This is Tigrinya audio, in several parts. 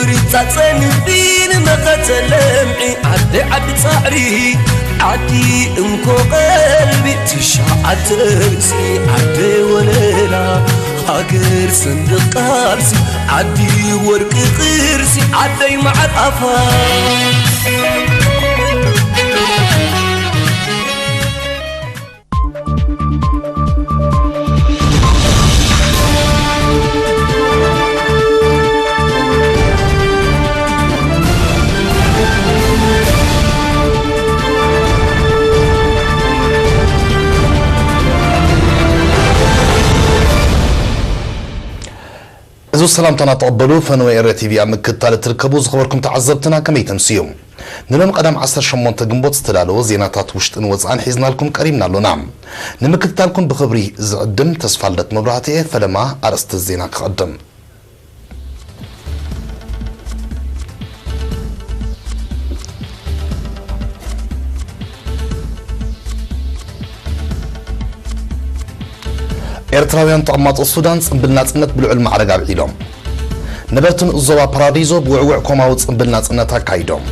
ሪጻ ጸንፊን መኸተ ለምዒ ዓዲ ዓዲ ጻዕሪ ዓዲ እንኮ ቀልቢ ትሽዓተ ርእሲ ዓዲ ወለላ ሃገር ሰንደቕ ቃልሲ ዓዲ ወርቂ ቅርሲ ዓደይ መዓር ኣፋ እዚ ሰላምታና ተቐበሉ። ፈነወ ኤረ ቲቪ ኣብ ምክትታል እትርከቡ ዝኸበርኩም ተዓዘብትና ከመይ ተምስዩ? ንሎም ቀዳም ዓሰርተ ሸሞንተ ግንቦት ዝተዳለወ ዜናታት ውሽጥን ወፃእን ሒዝናልኩም ቀሪብና ኣሎና። ንምክትታልኩም ብኽብሪ ዝዕድም ተስፋልደት መብራህትኤ። ፈለማ ኣርእስቲ ዜና ክቐድም። ኤርትራውያን ተቐማጦ ሱዳን ጽምብል ናጽነት ብልዑል ማዕረግ ኣብዒሎም። ነበርቲ ንኡስ ዞባ ፓራዲዞ ብውዕውዕ ኮማዊ ጽምብል ናጽነት ኣካይዶም።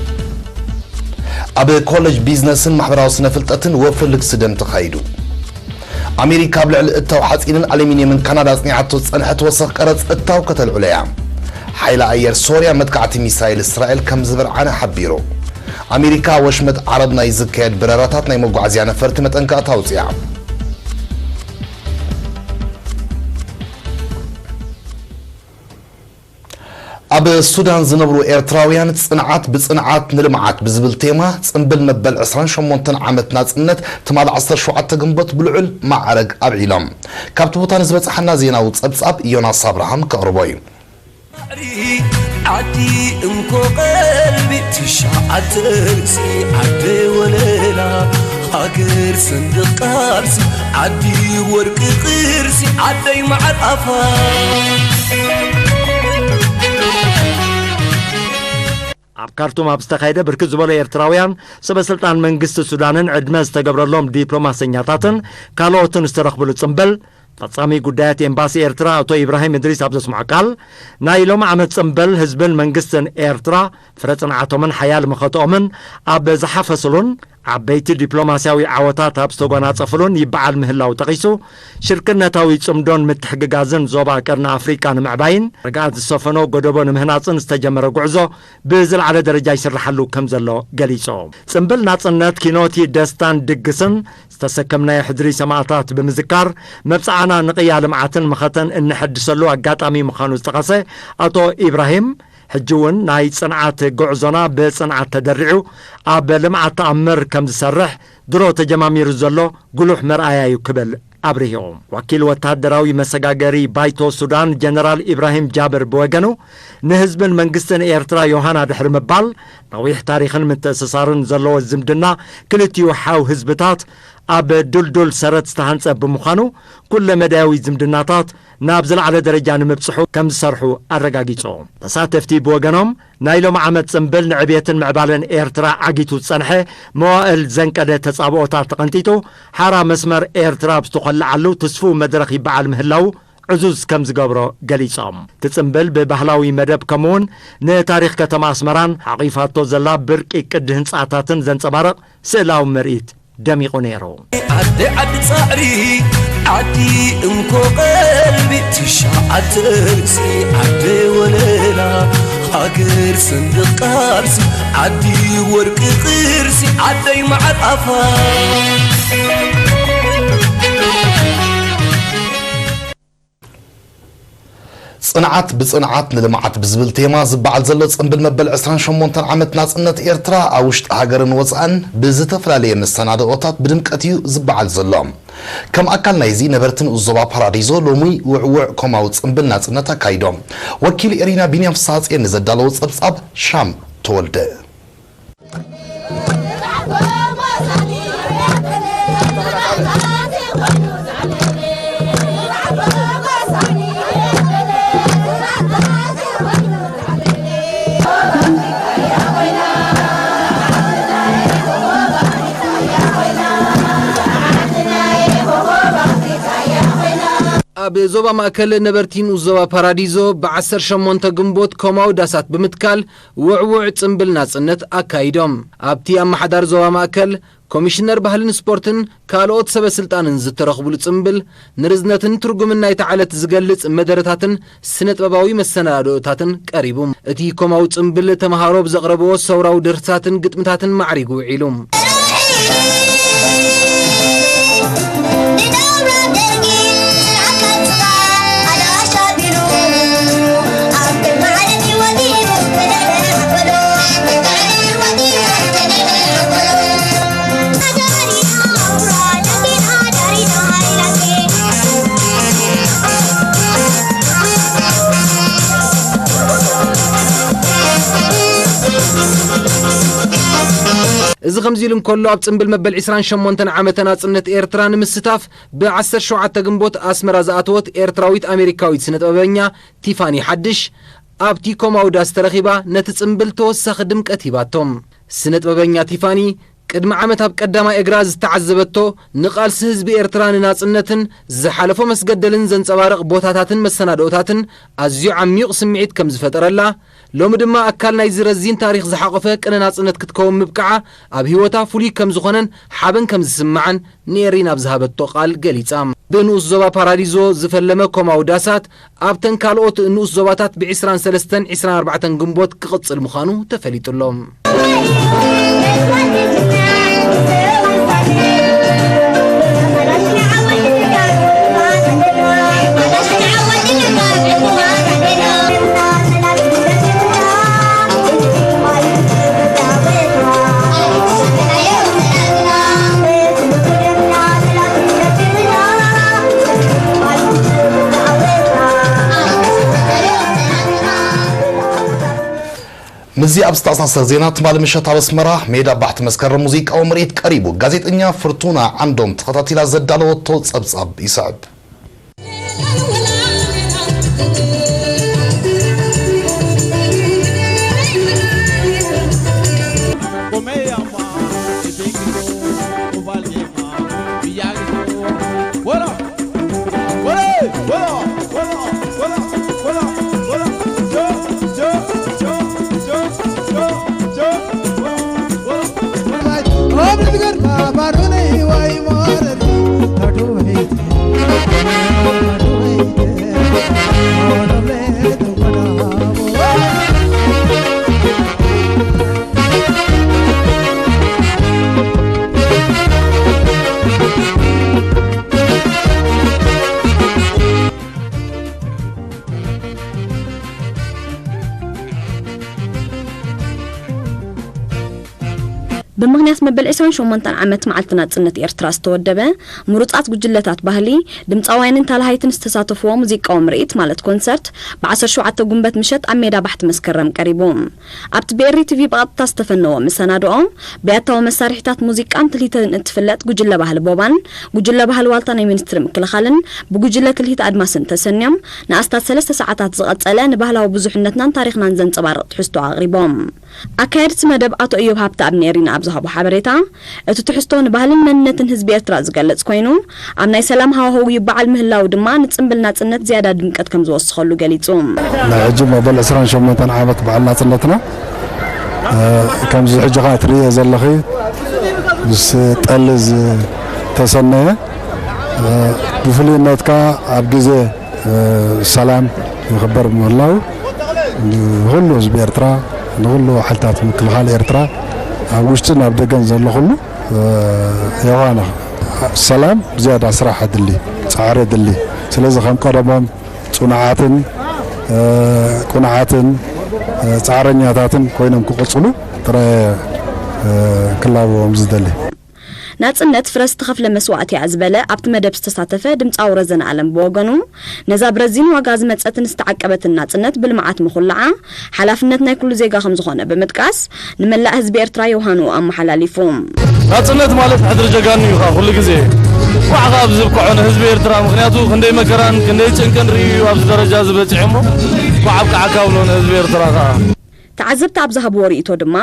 ኣብ ኮሌጅ ቢዝነስን ማሕበራዊ ስነ ፍልጠትን ወፍሪ ልግሲ ደም ተኻይዱ። ኣሜሪካ ኣብ ልዕሊ እታው ሓጺንን ኣሉሚንየምን ካናዳ ኣጽኒዓቶ ዝጸንሐ ተወሳኺ ቀረጽ እታው ከተልዕሎ እያ። ሓይሊ ኣየር ሶርያ መጥቃዕቲ ሚሳይል እስራኤል ከም ዝበርዓነ ሓቢሩ። ኣሜሪካ ወሽመጥ ዓረብ ናይ ዝካየድ በረራታት ናይ መጓዓዝያ ነፈርቲ መጠንቀቕታ ኣውጺኣ። ኣብ ሱዳን ዝነብሩ ኤርትራውያን ጽንዓት ብጽንዓት ንልምዓት ብዝብል ቴማ ጽምብል መበል ዕስራን ሸሞንተን ዓመት ናጽነት ትማሊ ዓሰርተ ሸውዓተ ግንቦት ብልዑል ማዕረግ ኣብዒሎም። ካብቲ ቦታ ንዝበጽሓና ዜናዊ ጸብጻብ ዮናስ ኣብርሃም ከቕርቦ እዩ። ዓዲ እንኮ ቀልቢ ትሽዓተ ርእሲ ዓዲ ወለላ ሃገር ሰንደቕ ቃልሲ ዓዲ ወርቂ ቅርሲ ዓደይ መዓር ኣፋ ኣብ ካርቱም ኣብ ዝተኻየደ ብርክት ዝበሉ ኤርትራውያን ሰበ ስልጣን መንግስቲ ሱዳንን ዕድመ ዝተገብረሎም ዲፕሎማሰኛታትን ካልኦትን ዝተረኽብሉ ጽምብል ፈጻሚ ጉዳያት ኤምባሲ ኤርትራ ኣቶ ኢብራሂም እድሪስ ኣብ ዘስምዖ ቃል፣ ናይ ሎም ዓመት ጽምብል ህዝብን መንግስትን ኤርትራ ፍረ ጽንዓቶምን ሓያል መኸተኦምን ኣብ ዝሓፈስሉን ዓበይቲ ዲፕሎማስያዊ ዓወታት ኣብ ዝተጎናጸፍሉን ይበዓል ምህላው ጠቒሱ፣ ሽርክነታዊ ጽምዶን ምትሕግጋዝን ዞባ ቀርኒ ኣፍሪቃ ንምዕባይን ርግኣት ዝሰፈኖ ጎደቦ ንምህናጽን ዝተጀመረ ጉዕዞ ብዝለዓለ ደረጃ ይስርሓሉ ከም ዘሎ ገሊጹ። ጽምብል ናጽነት ኪኖቲ ደስታን ድግስን ዝተሰከምናዮ ሕድሪ ሰማእታት ብምዝካር፣ መብጽዓና ንቕያ ልምዓትን መኸተን እንሐድሰሉ ኣጋጣሚ ምዃኑ ዝጠቐሰ ኣቶ ኢብራሂም፣ ሕጂ እውን ናይ ጽንዓት ጉዕዞና ብጽንዓት ተደሪዑ ኣብ ልምዓት ተኣምር ከም ዝሰርሕ ድሮ ተጀማሚሩ ዘሎ ጉሉሕ መርኣያ እዩ ክብል ኣብሪሁ። ወኪል ወታደራዊ መሰጋገሪ ባይቶ ሱዳን ጀነራል ኢብራሂም ጃብር ብወገኑ፣ ንህዝብን መንግስትን ኤርትራ ዮሃና ድሕሪ ምባል፣ ነዊሕ ታሪኽን ምትእስሳርን ዘለዎ ዝምድና ክልቲኡ ሓው ህዝብታት ኣብ ድልዱል ሰረት ዝተሃንጸ ብምዃኑ፣ ኩለ መዳያዊ ዝምድናታት ናብ ዝለዓለ ደረጃ ንምብጽሑ ከም ዝሰርሑ ኣረጋጊጹ። ተሳተፍቲ ብወገኖም፣ ናይ ሎም ዓመት ጽምብል ንዕብየትን ምዕባለን ኤርትራ ዓጊቱ ዝጸንሐ መዋእል ዘንቀደ ተጻብኦታት ተቐንጢጡ፣ ሓራ መስመር ኤርትራ ኣብ ዝተኾልዓሉ ትስፉው መድረኽ ይበዓል ምህላዉ ዕዙዝ ከም ዝገብሮ ገሊጾም። እቲ ጽምብል ብባህላዊ መደብ ከምኡውን ንታሪኽ ከተማ ኣስመራን ሓቒፋቶ ዘላ ብርቂ ቅዲ ህንጻታትን ዘንጸባርቕ ስእላዊ ምርኢት ደሚቑ ነይሩ። ዓዲ ዓዲ ጻዕሪ ዓዲ እንኮ ቀልቢ ትሽዓተ ርእሲ ዓዲ ወለላ ሃገር ሰንደቕ ቃልሲ ዓዲ ወርቂ ቅርሲ ዓደይ መዓር ኣፋ ጽንዓት ብጽንዓት ንልምዓት ብዝብል ቴማ ዝበዓል ዘሎ ጽምብል መበል ዕስራን ሸሞንተን ዓመት ናጽነት ኤርትራ ኣብ ውሽጢ ሃገርን ወጻእን ብዝተፈላለየ መሰናድኦታት ብድምቀት እዩ ዝበዓል ዘሎ። ከም ኣካል ናይዚ ነበርቲ ንኡስ ዞባ ፓራዲዞ ሎሚ ውዕውዕ ኮማዊ ጽምብል ናጽነት ኣካይዶም። ወኪል ኤሪና ቢንያም ፍስሃጽዮን ንዘዳለዎ ጸብጻብ ሻም ተወልደ። ኣብ ዞባ ማእከል ነበርቲ ንኡስ ዞባ ፓራዲዞ ብ ዓሰርተ ሸሞንተ ግንቦት ኮማዊ ዳሳት ብምትካል ውዕዉዕ ጽምብል ናጽነት ኣካይዶም። ኣብቲ ኣመሓዳሪ ዞባ ማእከል ኮሚሽነር ባህልን ስፖርትን ካልኦት ሰበ ስልጣንን ዝተረኽቡሉ ጽምብል፣ ንርዝነትን ትርጉምን ናይታ ዕለት ዝገልጽ መደረታትን ስነ ጥበባዊ መሰናዶታትን ቀሪቡ። እቲ ኮማዊ ጽምብል ተመሃሮ ብዘቕረብዎ ሰውራዊ ደርፍታትን ግጥምታትን ማዕሪጉ ውዒሉ። እዚ ከምዚ ኢሉ እንከሎ፣ ኣብ ጽምብል መበል ዕስራን ሸሞንተን ዓመተ ናጽነት ኤርትራ ንምስታፍ ብ ዓሰርተ ሸውዓተ ግንቦት ኣስመራ ዝኣተወት ኤርትራዊት ኣሜሪካዊት ስነ ጥበበኛ ቲፋኒ ሓድሽ ኣብቲ ኮማዊ ዳስ ተረኺባ ነቲ ጽምብል ተወሳኺ ድምቀት ሂባቶ። ስነ ጥበበኛ ቲፋኒ ቅድሚ ዓመት ኣብ ቀዳማይ እግራ ዝተዓዘበቶ፣ ንቓልሲ ህዝቢ ኤርትራ ንናጽነትን ዝሓለፎ መስገደልን ዘንጸባርቕ ቦታታትን መሰናድኦታትን ኣዝዩ ዓሚቕ ስምዒት ከም ዝፈጠረላ፣ ሎሚ ድማ ኣካል ናይዚ ረዚን ታሪኽ ዝሓቖፈ ቅነ ናጽነት ክትከውን ምብቃዓ ኣብ ህይወታ ፍሉይ ከም ዝኾነን ሓበን ከም ዝስምዓን ንኤሪና ኣብ ዝሃበቶ ቃል ገሊጻ። ብንኡስ ዞባ ፓራዲዞ ዝፈለመ ኮማዊ ዳሳት ኣብተን ካልኦት ንኡስ ዞባታት ብ ዕስራን ሰለስተን ዕስራን ኣርባዕተን ግንቦት ክቕጽል ምዃኑ ተፈሊጡ ኣሎ። ምስዚ ኣብ ዝተኣሳሰር ዜና፣ ትማሊ ምሸት ኣብ ኣስመራ ሜዳ ባሕቲ መስከረም ሙዚቃዊ ምርኢት ቀሪቡ። ጋዜጠኛ ፍርቱና ዓንዶም ተኸታቲላ ዘዳለወቶ ጸብጻብ ይስዕብ። ብምኽንያት መበል ዕስራን ሸሞንተን ዓመት መዓልቲ ናጽነት ኤርትራ ዝተወደበ፣ ምሩጻት ጉጅለታት ባህሊ፣ ድምጻውያንን ተላሃይትን ዝተሳተፍዎ ሙዚቃዊ ምርኢት ማለት ኮንሰርት፣ ብ ዓሰርተ ሸውዓተ ጉንበት ምሸት ኣብ ሜዳ ባሕቲ መስከረም ቀሪቡ። ኣብቲ ብ ኤሪ ቲቪ ብቐጥታ ዝተፈነወ መሰናድኦ፣ ብያታዊ መሳርሒታት ሙዚቃን ትልሂትን እትፍለጥ ጉጅለ ባህሊ ቦባን፣ ጉጅለ ባህሊ ዋልታ ናይ ሚኒስትሪ ምክልኻልን፣ ብጉጅለ ትልሂት ኣድማስን ተሰንዮም፣ ንኣስታት ሰለስተ ሰዓታት ዝቐጸለ ንባህላዊ ብዙሕነትናን ታሪኽናን ዘንጸባርቕ ትሕዝቶ ኣቕሪቦም። ኣካየድቲ መደብ ኣቶ እዮብ ሃብተኣብ ንኤሪና ኣብ ዝሃቦ ሓበሬታ፣ እቲ ትሕዝቶ ንባህልን መንነትን ህዝቢ ኤርትራ ዝገልጽ ኮይኑ፣ ኣብ ናይ ሰላም ሃዋህው ይበዓል ምህላው ድማ ንጽምብል ናጽነት ዝያዳ ድምቀት ከም ዝወስኸሉ ገሊጹ። ናይ ሕጂ መበል ዕስራን ሸሞንተን ዓመት በዓል ናጽነትና፣ እ፣ ከምዚ ሕጂ ኸኣ ትርእዮ ዘለኺ ምስ ጠሊ ዝተሰነየ፣ እ፣ ብፍሉይነት ከኣ ኣብ ግዜ እ፣ ሰላም ይኽበር ምህላው ንኹሉ ህዝቢ ኤርትራ፣ ንኹሉ ሓይልታት ምክልኻል ኤርትራ፣ ኣብ ውሽጥን ኣብ ደገን ዘሎ ኩሉ፣ እ፣ የዃነ ሰላም ብዝያዳ ስራሕ ኣድሊ፣ ጻዕሪ ኣድሊ። ስለዚ ከም ቀደሞም ጽኑዓትን፣ እ፣ ቅኑዓትን፣ እ፣ ጻዕረኛታትን ኮይኖም ክቕጽሉ ጥራይ፣ እ፣ ክላበዎም ዝደሊ። ናጽነት ፍረ ዝተኸፍለ መስዋእቲ እያ ዝበለ ኣብቲ መደብ ዝተሳተፈ ድምጻዊ ረዘነ ኣለም ብወገኑ፣ ነዛ ብረዚን ዋጋ ዝመጸትን ዝተዓቀበትን ናጽነት ብልምዓት ምኹላዓ ሓላፍነት ናይ ኩሉ ዜጋ ከም ዝኾነ ብምጥቃስ፣ ንመላእ ህዝቢ ኤርትራ የውሃንኡ ኣመሓላሊፉ። ናጽነት ማለት ሕድሪ ጀጋኑ እዩ ኸኣ ኩሉ ግዜ። እንኳዕ ኸኣ ኣብዚ ብቅዖ ንህዝቢ ኤርትራ፣ ምኽንያቱ ክንደይ መከራን ክንደይ ጭንቅን ርእዩ እዩ ኣብዚ ደረጃ እዚ በጺሑ እሞ፣ እንኳዕ ኣብቅዓካ ብሎ ንህዝቢ ኤርትራ ኸኣ። ተዓዘብቲ ኣብ ዝሃብዎ ርእይቶ ድማ፣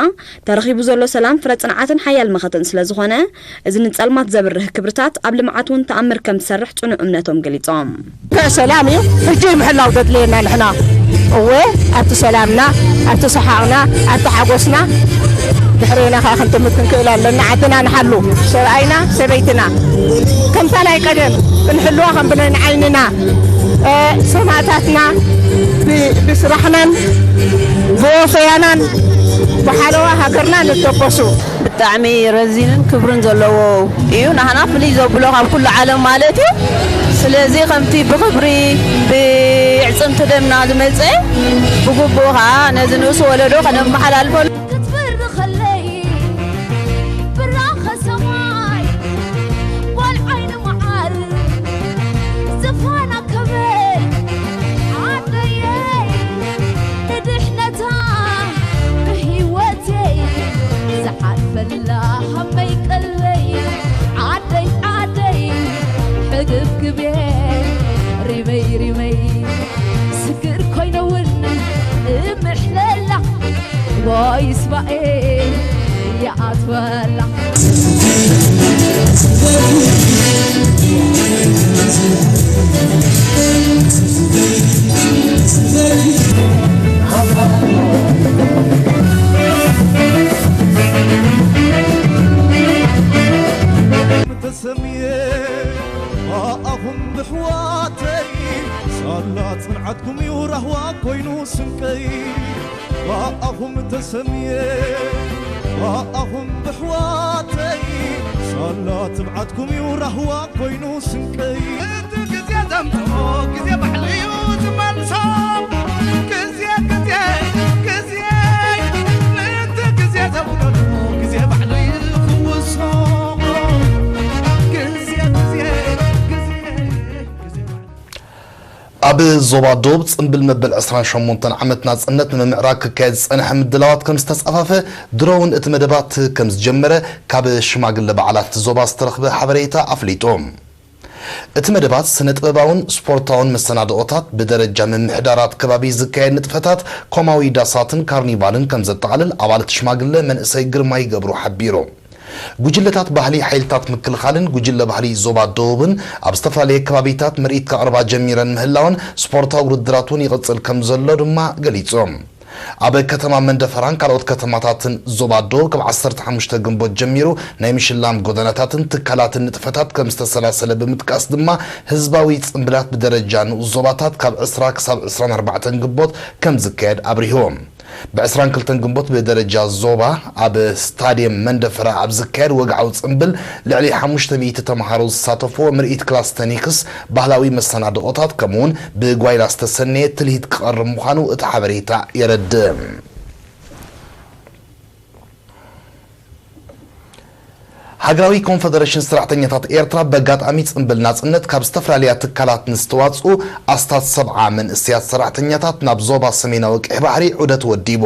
ተረኺቡ ዘሎ ሰላም ፍረ ጽንዓትን ሓያል መኸተን ስለ ዝኾነ፣ እዚ ንጸልማት ዘብርህ ክብርታት ኣብ ልምዓት እውን ተኣምር ከም ዝሰርሕ ጽኑዕ እምነቶም ገሊጾም። ሰላም እዩ ሕጂ ምሕላው ዘድልየና ንሕና። እወ፣ ኣብቲ ሰላምና፣ ኣብቲ ሰሓቕና፣ ኣብቲ ሓጎስና ድሕሬና ከዓ ክንጥምት ክንክእል ኣለና። ዓድና ንሓሉ፣ ሰብኣይና፣ ሰበይትና ከምታ ናይ ቀደም ክንሕልዋ ከም ብሌን ዓይንና፣ እ፣ ሰማእታትና ብ-፣ ብስራሕናን ብወፈያናን ብሓለዋ ሃገርና ንተኮሱ። ብጣዕሚ ረዚንን ክብርን ዘለዎ እዩ። ናህና ፍልይ ዘብሎ ካብ ኩሉ ዓለም ማለት እዩ። ስለዚ ከምቲ ብኽብሪ ብዕጽምቲ ደምና ዝመጸ ብግቡእ ከዓ ነዚ ንእሱ ወለዶ ከነመሓላልፈሉ ክትፈሪ ከለይ ብራኸ ሰማይ ጓል ዓይኒ መዓር ዝፋና ከበል ዓደየይ ንድሕነታ ብህይወተይ ዝሓልፈላ ሃመይ ቀለይ ዓደይ ዓደይ ሕግብግቤ ሪመይ ሪመይ ስግር ኮይነ እውን እምሕለላ ወይስ ባኤ ይኣትወላ። ተሰምየ ኣኹም ብሕዋተይ ሳላ ጽንዓትኩም እዩ ራህዋ ኮይኑ ስንቀይ ኣኹም ተሰምየ ኣኹም ብሕዋተይ ሳላ ትብዓትኩም እዩ ራህዋ ኮይኑ ስንቀይ እቲ ግዜ ዘምጽኦ ግዜ ባዕሉ እዩ ዝመልሶ ግዜ ግዜ ግዜ እቲ ግዜ ዘውረዶ ግዜ ባዕሉ ይፍውሶ ግዜ ግዜ ግዜ ግዜ ባዕሉ ኣብ ዞባ ዶብ ጽምብል መበል ዕስራን ሸሞንተን ዓመት ናጽነት ንምምዕራግ ክካየድ ዝጸንሐ ምድላዋት ከም ዝተጻፈፈ ድሮ እውን እቲ መደባት ከም ዝጀመረ ካብ ሽማግለ በዓላት እቲ ዞባ ዝተረኽበ ሓበሬታ ኣፍሊጡ። እቲ መደባት ስነ ጥበባውን ስፖርታውን መሰናድኦታት፣ ብደረጃ ምምሕዳራት ከባቢ ዝካየድ ንጥፈታት፣ ኮማዊ ዳሳትን ካርኒቫልን ከም ዘጠቓልል ኣባል እቲ ሽማግለ መንእሰይ ግርማይ ገብሩ ሓቢሩ። ጉጅለታት ባህሊ ሓይልታት ምክልኻልን ጉጅለ ባህሊ ዞባ ደቡብን ኣብ ዝተፈላለየ ከባቢታት ምርኢት ከቕርባ ጀሚረን ምህላወን ስፖርታዊ ውድድራት እውን ይቕጽል ከም ዘሎ ድማ ገሊጾም። ኣብ ከተማ መንደፈራን ካልኦት ከተማታትን ዞባ ደቡብ ካብ ዓሰርተ ሓሙሽተ ግንቦት ጀሚሩ ናይ ምሽላም ጎደናታትን ትካላትን ንጥፈታት ከም ዝተሰላሰለ ብምጥቃስ ድማ ህዝባዊ ጽምብላት ብደረጃ ንኡስ ዞባታት ካብ ዕስራ ክሳብ ዕስራን ኣርባዕተን ግንቦት ከም ዝካየድ ኣብሪሁ። ብዕስራን ክልተን ግንቦት ብደረጃ ዞባ ኣብ ስታድየም መንደፈራ ኣብ ዝካየድ ወግዓዊ ጽምብል ልዕሊ ሓሙሽተ ሚእቲ ተምሃሮ ዝሳተፍዎ ምርኢት ክላስተኒክስ፣ ባህላዊ መሰናድኦታት ከምኡውን ብጓይላ ዝተሰነየ ትልሂት ክቐርብ ምዃኑ እቲ ሓበሬታ የረድእ። ሃገራዊ ኮንፈደሬሽን ሰራሕተኛታት ኤርትራ በጋጣሚ ጽምብል ናጽነት ካብ ዝተፈላለያ ትካላት ንዝተዋጽኡ ኣስታት ሰብዓ መንእሰያት ሰራሕተኛታት ናብ ዞባ ሰሜናዊ ቀይሕ ባሕሪ ዑደት ወዲቡ።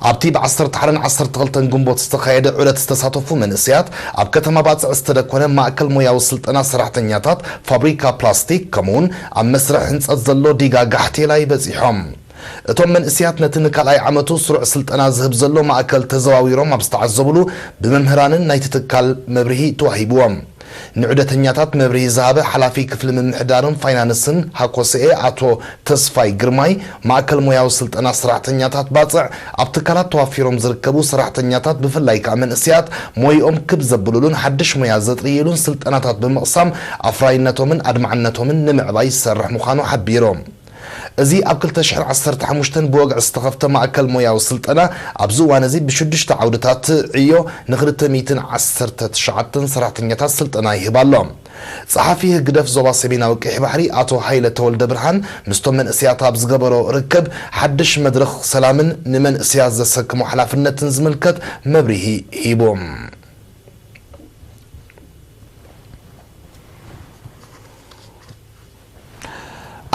ኣብቲ ብ ዓሰርተ ሓደን ዓሰርተ ክልተን ግንቦት ዝተኻየደ ዑደት ዝተሳተፉ መንእሰያት ኣብ ከተማ ባጽዕ ዝተደኮነ ማእከል ሞያዊ ስልጠና ሰራሕተኛታት ፋብሪካ ፕላስቲክ ከምኡውን ኣብ መስርሕ ህንጸት ዘሎ ዲጋ ጋሕቴላይ በጺሖም። እቶም መንእሰያት ነቲ ንካልኣይ ዓመቱ ስሩዕ ስልጠና ዝህብ ዘሎ ማእከል ተዘዋዊሮም ኣብ ዝተዓዘብሉ ብመምህራንን ናይቲ ትካል መብርሂ ተዋሂብዎም። ንዑደተኛታት መብርሂ ዝሃበ ሓላፊ ክፍሊ ምምሕዳርን ፋይናንስን ሃኮሰኤ ኣቶ ተስፋይ ግርማይ፣ ማእከል ሞያዊ ስልጠና ሰራሕተኛታት ባጽዕ ኣብ ትካላት ተዋፊሮም ዝርከቡ ሰራሕተኛታት ብፍላይ ከኣ መንእሰያት ሞይኦም ክብ ዘብሉሉን ሓድሽ ሞያ ዘጥርይሉን ስልጠናታት ብምቕሳም ኣፍራይነቶምን ኣድማዕነቶምን ንምዕባይ ዝሰርሕ ምዃኑ ሓቢሮም። እዚ ኣብ ክልተ ሽሕን ዓሰርተ ሓሙሽተን ብወግዒ ዝተኸፍተ ማእከል ሞያዊ ስልጠና ኣብዚ እዋን እዚ ብሽዱሽተ ዓውድታት ዕዮ ንክልተ ሚእትን ዓሰርተ ትሽዓተን ሰራሕተኛታት ስልጠና ይህብ ኣሎ። ጸሓፊ ህግደፍ ዞባ ሰሜናዊ ቀይሕ ባሕሪ ኣቶ ሃይለ ተወልደ ብርሃን ምስቶም መንእሰያት ኣብ ዝገበሮ ርክብ ሓድሽ መድረኽ ሰላምን ንመንእሰያት ዘሰክሞ ሓላፍነትን ዝምልከት መብርሂ ሂቡ።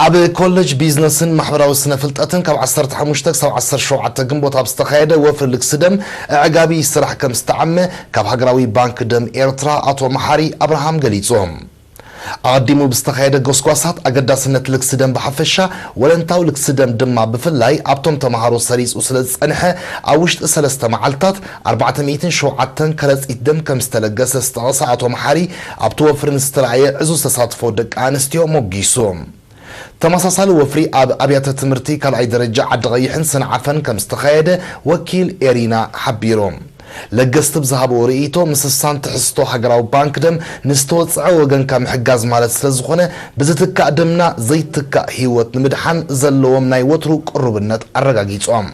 ኣብ ኮሌጅ ቢዝነስን ማሕበራዊ ስነ ፍልጠትን ካብ ዓሰርተ ሓሙሽተ ክሳብ ዓሰርተ ሸውዓተ ግንቦት ኣብ ዝተኻየደ ወፍሪ ልግሲ ደም ኣዕጋቢ ስራሕ ከም ዝተዓመ ካብ ሃገራዊ ባንክ ደም ኤርትራ ኣቶ መሓሪ ኣብርሃም ገሊጹ። ኣቐዲሙ ብዝተኻየደ ጎስጓሳት፣ ኣገዳስነት ልግሲ ደም ብሓፈሻ፣ ወለንታዊ ልግሲ ደም ድማ ብፍላይ ኣብቶም ተምሃሮ ሰሪጹ ስለ ዝጸንሐ፣ ኣብ ውሽጢ ሰለስተ መዓልታት ኣርባዕተ ሚእትን ሸውዓተን ከረጺት ደም ከም ዝተለገሰ ዝጠቐሰ ኣቶ መሓሪ፣ ኣብቲ ወፍሪ ንዝተራእየ ዕዙዝ ተሳትፎ ደቂ ኣንስትዮ ሞጊሱ። ተመሳሳሊ ወፍሪ ኣብ ኣብያተ ትምህርቲ ካልኣይ ደረጃ ዓዲ ቀይሕን ሰንዓፈን ከም ዝተኻየደ ወኪል ኤሪና ሓቢሩ። ለገስቲ ብዝሃብዎ ርእይቶ፣ ምስሳን ትሕዝቶ ሃገራዊ ባንክ ደም ንዝተወጽዐ ወገንካ ምሕጋዝ ማለት ስለ ዝኾነ፣ ብዝትካእ ደምና ዘይትካእ ህይወት ንምድሓን ዘለዎም ናይ ወትሩ ቅሩብነት ኣረጋጊጾም።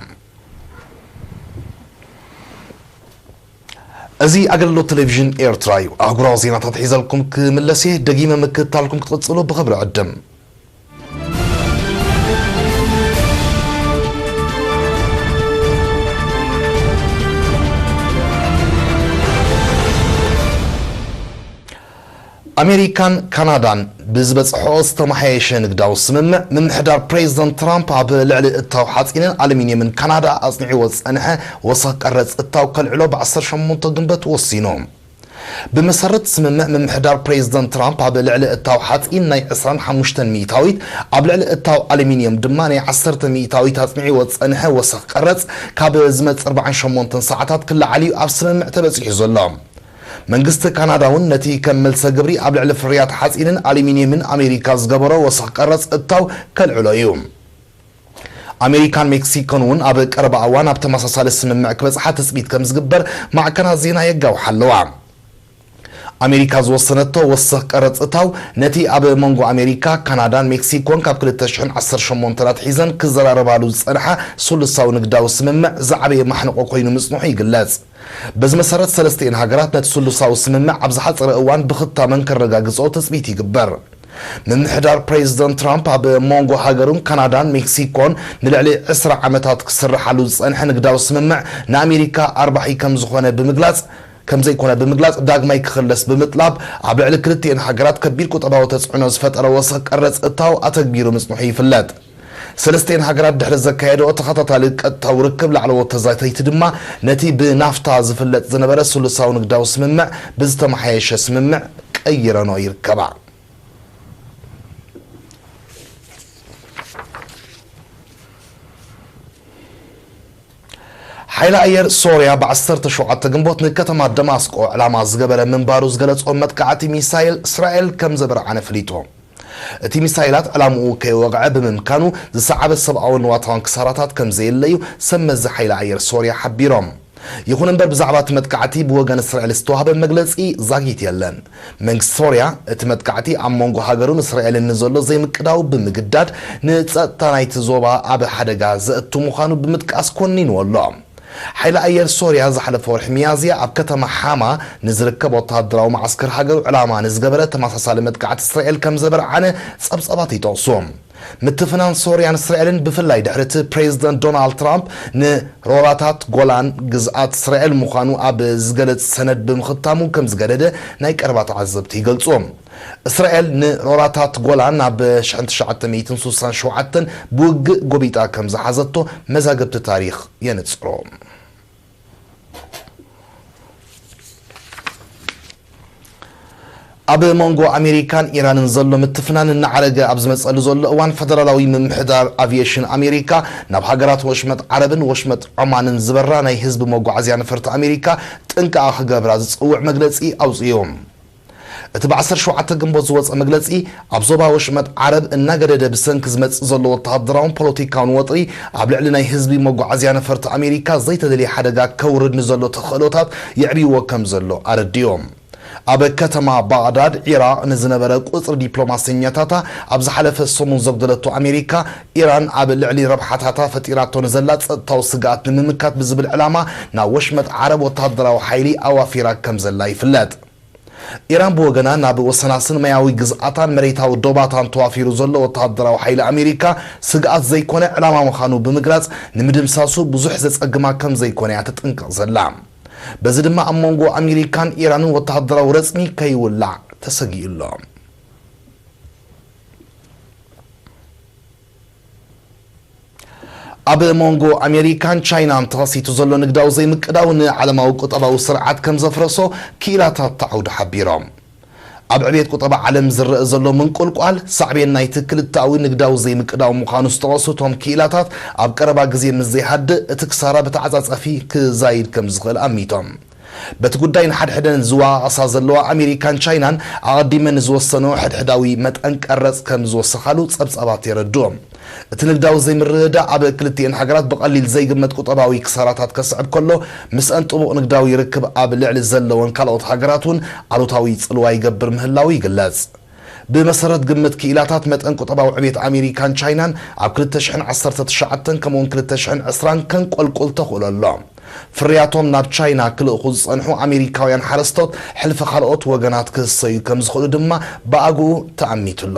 እዚ ኣገልግሎት ቴሌቪዥን ኤርትራ እዩ። ኣህጉራዊ ዜናታት ሒዘልኩም ክምለስ እየ። ደጊመ ምክትታልኩም ክትቕጽሉ ብኽብሪ ዕድም። ኣሜሪካን ካናዳን ብዝበጽሖ ዝተመሓየሸ ንግዳዊ ስምምዕ፣ ምምሕዳር ፕሬዚደንት ትራምፕ ኣብ ልዕሊ እታው ሓጺንን ኣሉሚንየምን ካናዳ ኣጽኒዕዎ ዝጸንሐ ወሰኽ ቀረጽ እታው ከልዕሎ ብ ዓሰርተ ሸሞንተ ግንቦት ወሲኑ። ብመሰረት ስምምዕ ምምሕዳር ፕሬዚደንት ትራምፕ፣ ኣብ ልዕሊ እታው ሓጺን ናይ ዕስራን ሓሙሽተን ሚእታዊት፣ ኣብ ልዕሊ እታው ኣሉሚንየም ድማ ናይ ዓሰርተ ሚእታዊት ኣጽኒዕዎ ዝጸንሐ ወሰኽ ቀረጽ ካብ ዝመጽእ ኣርባዓን ሸሞንተን ሰዓታት ክለዓል እዩ ኣብ ስምምዕ ተበጺሑ ዘሎ። መንግስቲ ካናዳ እውን ነቲ ከም መልሰ ግብሪ ኣብ ልዕሊ ፍርያት ሓጺንን ኣሉሚንየምን ኣሜሪካ ዝገበሮ ወሰኽ ቀረጽ እታው ከልዕሎ እዩ። ኣሜሪካን ሜክሲኮን እውን ኣብ ቀረባ እዋን ኣብ ተመሳሳሊ ስምምዕ ክበጽሓ ትጽቢት ከም ዝግበር ማዕከናት ዜና የጋውሓ ኣለዋ። ኣሜሪካ ዝወሰነቶ ወሰኽ ቀረጽ እታው፣ ነቲ ኣብ መንጎ ኣሜሪካ፣ ካናዳን ሜክሲኮን ካብ ክልተ ሽሕን ዓሰርተ ሸሞንተን ኣትሒዘን ክዘራረባሉ ዝጸንሓ ስሉሳዊ ንግዳዊ ስምምዕ ዝዓበየ ማሕንቆ ኮይኑ ምጽንሑ ይግለጽ። በዚ መሰረት፣ ሰለስቲኤን ሃገራት ነቲ ስሉሳዊ ስምምዕ ኣብ ዝሓጸረ እዋን ብኽታመን ከረጋግጽኦ ትጽቢት ይግበር። ምምሕዳር ፕሬዚደንት ትራምፕ፣ ኣብ መንጎ ሃገሩን ካናዳን ሜክሲኮን ንልዕሊ ዕስራ ዓመታት ክስርሓሉ ዝጸንሐ ንግዳዊ ስምምዕ፣ ንኣሜሪካ ኣርባሒ ከም ዝኾነ ብምግላጽ፣ ከም ዘይኮነ ብምግላጽ፣ ዳግማይ ክኽለስ ብምጥላብ፣ ኣብ ልዕሊ ክልቲኤን ሃገራት ከቢድ ቁጠባዊ ተጽዕኖ ዝፈጠረ ወሰኽ ቀረጽ እታው ኣተግቢሩ ምጽንሑ ይፍለጥ። ሰለስቲኤን ሃገራት ድሕሪ ዘካየደኦ ተኸታታሊ ቀጥታዊ ርክብ፣ ላዕለዎት ተዛተይቲ ድማ ነቲ ብናፍታ ዝፍለጥ ዝነበረ ስሉሳዊ ንግዳዊ ስምምዕ ብዝተመሓየሸ ስምምዕ ቀይረንኦ ይርከባ። ሓይሊ ኣየር ሶርያ ብ ዓሰርተ ሸውዓተ ግንቦት ንከተማ ደማስቆ ዕላማ ዝገበረ ምንባሩ ዝገለጾ መጥቃዕቲ ሚሳይል፣ እስራኤል ከም ዘበርዓነ ኣፍሊጡ። እቲ ሚሳይላት ዕላምኡ ከይወቕዐ ብምምካኑ ዝሰዓበ ሰብኣውን ንዋታውን ክሳራታት ከም ዘየለዩ ሰብ መዚ ሓይሊ ኣየር ሶርያ ሓቢሮም። ይኹን እምበር፣ ብዛዕባ እቲ መጥቃዕቲ ብወገን እስራኤል ዝተዋህበ መግለጺ ዛጊት የለን። መንግስቲ ሶርያ፣ እቲ መጥቃዕቲ ኣብ መንጎ ሃገሩን እስራኤልን ንዘሎ ዘይምቅዳው ብምግዳድ፣ ንጸጥታ ናይቲ ዞባ ኣብ ሓደጋ ዘእቱ ምዃኑ ብምጥቃስ ኮኒንዎ ኣሎ። ሓይሊ ኣየር ሶርያ ዝሓለፈ ወርሒ ሚያዝያ ኣብ ከተማ ሓማ ንዝርከብ ወተሃደራዊ መዓስከር ሃገሩ ዕላማ ንዝገበረ ተመሳሳሊ መጥቃዕቲ እስራኤል ከም ዘበርዓነ ጸብጻባት ይጠቕሱ። ምትፍናን ሶርያን እስራኤልን፣ ብፍላይ ድሕሪ እቲ ፕሬዚደንት ዶናልድ ትራምፕ ንሮራታት ጎላን ግዝኣት እስራኤል ምዃኑ ኣብ ዝገለጽ ሰነድ ብምኽታሙ፣ ከም ዝገደደ ናይ ቀረባ ተዓዘብቲ ይገልጹ። እስራኤል ንሮራታት ጎላን ኣብ ሽሕን ትሽዓተ ሚእትን ስሳን ሸውዓተን ብውግእ ጎቢጣ ከም ዝሓዘቶ መዛግብቲ ታሪኽ የንጽሮ። ኣብ መንጎ ኣሜሪካን ኢራንን ዘሎ ምትፍናን እናዓረገ ኣብ ዝመጸሉ ዘሎ እዋን፣ ፈደራላዊ ምምሕዳር ኣቪየሽን ኣሜሪካ፣ ናብ ሃገራት ወሽመጥ ዓረብን ወሽመጥ ዖማንን ዝበራ ናይ ህዝቢ መጓዓዝያ ነፈርቲ ኣሜሪካ ጥንቃቐ ክገብራ ዝጽውዕ መግለጺ ኣውጽኡ። እቲ ብ ዓሰርተ ሸውዓተ ግንቦት ዝወጸ መግለጺ፣ ኣብ ዞባ ወሽመጥ ዓረብ እናገደደ ብሰንኪ ዝመጽእ ዘሎ ወተሃደራውን ፖለቲካውን ወጥሪ፣ ኣብ ልዕሊ ናይ ህዝቢ መጓዓዝያ ነፈርቲ ኣሜሪካ ዘይተደልየ ሓደጋ ከውርድ ንዘሎ ተኽእሎታት የዕብይዎ ከም ዘሎ ኣረዲኦም። ኣብ ከተማ ባግዳድ፣ ዒራቕ፣ ንዝነበረ ቁጽሪ ዲፕሎማሰኛታታ ኣብ ዝሓለፈ ሰሙን ዘጉደለቶ ኣሜሪካ፣ ኢራን ኣብ ልዕሊ ረብሓታታ ፈጢራቶ ንዘላ ጸጥታዊ ስግኣት ንምምካት ብዝብል ዕላማ፣ ናብ ወሽመጥ ዓረብ ወተሃደራዊ ሓይሊ ኣዋፊራ ከም ዘላ ይፍለጥ። ኢራን ብወገና፣ ናብ ወሰናስን ማያዊ ግዝኣታን መሬታዊ ዶባታን ተዋፊሩ ዘሎ ወተሃደራዊ ሓይሊ ኣሜሪካ ስግኣት ዘይኮነ ዕላማ ምዃኑ ብምግላጽ፣ ንምድምሳሱ ብዙሕ ዘጸግማ ከም ዘይኮነ እያ ተጠንቅቕ ዘላ። በዚ ድማ ኣብ መንጎ ኣሜሪካን ኢራንን ወተሃደራዊ ረጽሚ ከይውላዕ ተሰጊኡ ኣሎ። ኣብ መንጎ ኣሜሪካን ቻይናን ተኸሲቱ ዘሎ ንግዳዊ ዘይምቅዳው ንዓለማዊ ቁጠባዊ ስርዓት ከም ዘፍረሶ ክኢላታት እቲ ዓውዲ ሓቢሮም። ኣብ ዕቤት ቁጠባ ዓለም ዝረአ ዘሎ ምንቁልቋል ሳዕቤን ናይቲ ክልተኣዊ ንግዳዊ ዘይምቅዳው ምዃኑ ዝጠቐሱ እቶም ክኢላታት፣ ኣብ ቀረባ ግዜ ምስ ዘይሃድእ እቲ ክሳራ ብተዓጻጻፊ ክዛይድ ከም ዝኽእል ኣሚቶም። በቲ ጉዳይ ንሓድሕደን ዝወቓቐሳ ዘለዋ ኣሜሪካን ቻይናን ኣቐዲመን ዝወሰንኦ ሕድሕዳዊ መጠን ቀረጽ ከም ዝወሰኻሉ ጸብጻባት የረድኡ። እቲ ንግዳዊ ዘይምርድዳእ ኣብ ክልቲኤን ሃገራት ብቐሊል ዘይግመት ቁጠባዊ ክሳራታት ከስዕብ ከሎ፣ ምስአን ጥቡቕ ንግዳዊ ርክብ ኣብ ልዕሊ ዘለወን ካልኦት ሃገራት እውን ኣሉታዊ ጽልዋ ይገብር ምህላዉ ይግለጽ። ብመሰረት ግምት ክኢላታት፣ መጠን ቁጠባዊ ዕቤት ኣሜሪካን ቻይናን ኣብ ክልተ ሽሕን ዓሰርተ ትሽዓተን ከምኡውን ክልተ ሽሕን ዕስራን ከንቆልቁል ተኽእሎ ኣሎ። ፍርያቶም ናብ ቻይና ክልእኹ ዝጸንሑ ኣሜሪካውያን ሓረስቶት፣ ሕልፊ ካልኦት ወገናት ክህሰዩ ከም ዝኽእሉ ድማ ብኣግኡ ተኣሚቱ ኣሎ።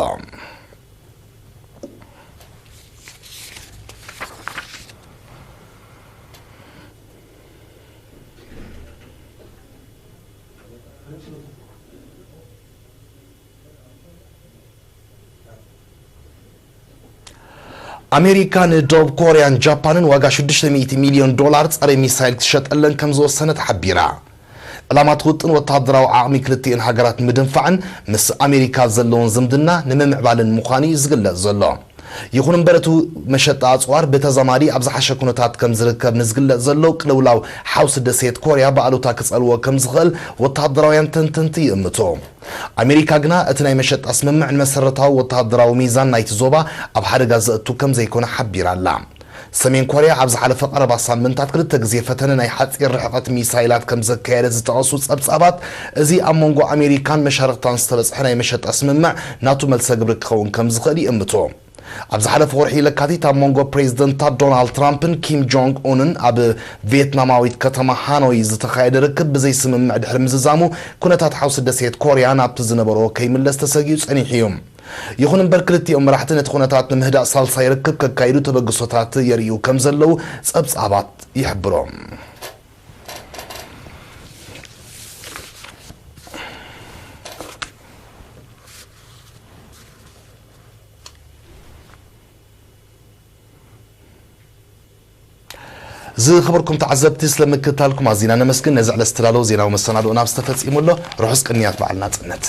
ኣሜሪካ ንደቡብ ኮርያን ጃፓንን ዋጋ ሽዱሽተ ሚእቲ ሚልዮን ዶላር ጸረ ሚሳይል ክሸጠለን ከም ዝወሰነት ሓቢራ። ዕላማ እቲ ውጥን ወተሃደራዊ ዓቕሚ ክልቲኤን ሃገራት ንምድንፋዕን ምስ ኣሜሪካ ዘለውን ዝምድና ንምምዕባልን ምዃኑ እዩ ዝግለጽ ዘሎ። ይኹን እምበር፣ እቲ መሸጣ ኣጽዋር ብተዛማዲ ኣብ ዝሓሸ ኩነታት ከም ዝርከብ ንዝግለጽ ዘሎ ቅልውላው ሓውሲ ደሴት ኮርያ ብኣሉታ ክጸልዎ ከም ዝኽእል ወተሃደራውያን ተንተንቲ ይእምቱ። ኣሜሪካ ግና እቲ ናይ መሸጣ ስምምዕ ንመሰረታዊ ወተሃደራዊ ሚዛን ናይቲ ዞባ ኣብ ሓደጋ ዘእቱ ከም ዘይኮነ ሓቢራ ኣላ። ሰሜን ኮርያ ኣብ ዝሓለፈ ቀረባ ሳምንታት ክልተ ግዜ ፈተነ ናይ ሓጺር ርሕቐት ሚሳይላት ከም ዘካየደት ዝጠቐሱ ጸብጻባት፣ እዚ ኣብ መንጎ ኣሜሪካን መሻርኽታን ዝተበጽሐ ናይ መሸጣ ስምምዕ ናቱ መልሰ ግብሪ ክኸውን ከም ዝኽእል ይእምቱ። ኣብ ዝሓለፈ ወርሒ ለካቲት ኣብ መንጎ ፕሬዝደንታት ዶናልድ ትራምፕን ኪም ጆንግ ኡንን ኣብ ቪየትናማዊት ከተማ ሃኖይ ዝተኻየደ ርክብ ብዘይስምምዕ ድሕሪ ምዝዛሙ፣ ኩነታት ሓውሲ ደሴት ኮርያ ናብቲ ዝነበሮ ከይምለስ ተሰጊኡ ጸኒሑ እዩ። ይኹን እምበር፣ ክልቲኦም መራሕቲ ነቲ ኩነታት ንምህዳእ ሳልሳይ ርክብ ከካይዱ ተበግሶታት የርእዩ ከም ዘለዉ ጸብጻባት ይሕብሩ። ዝኸበርኩም ተዓዘብቲ፣ ስለ ምክትታልኩም ኣዚና ነመስግን። ነዚ ዕለት ዝተዳለወ ዜናዊ መሰናድኦና ኣብ ዝተፈጺሙ ኣሎ። ርሑስ ቅንያት በዓል ናጽነት።